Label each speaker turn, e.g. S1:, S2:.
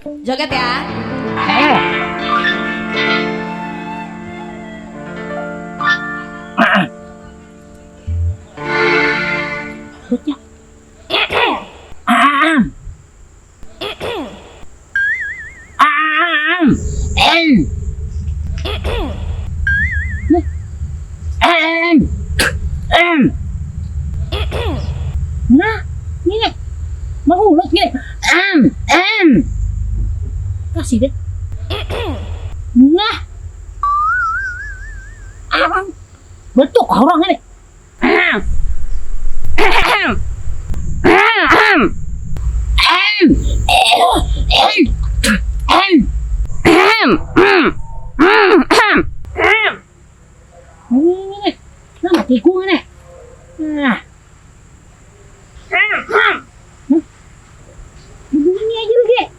S1: Joget ya.
S2: Perutnya. Am. Am. En. En. En. Nah, ini mahulog gini. Am. Kasih deh. Nah. Abang. Betul orang ini. Am. Ahem. Ahem. Ahem. Ahem. Ahem. Ahem. Ahem. Ini nama tikung ini. Nah. Bunyi aja lagi. Nah.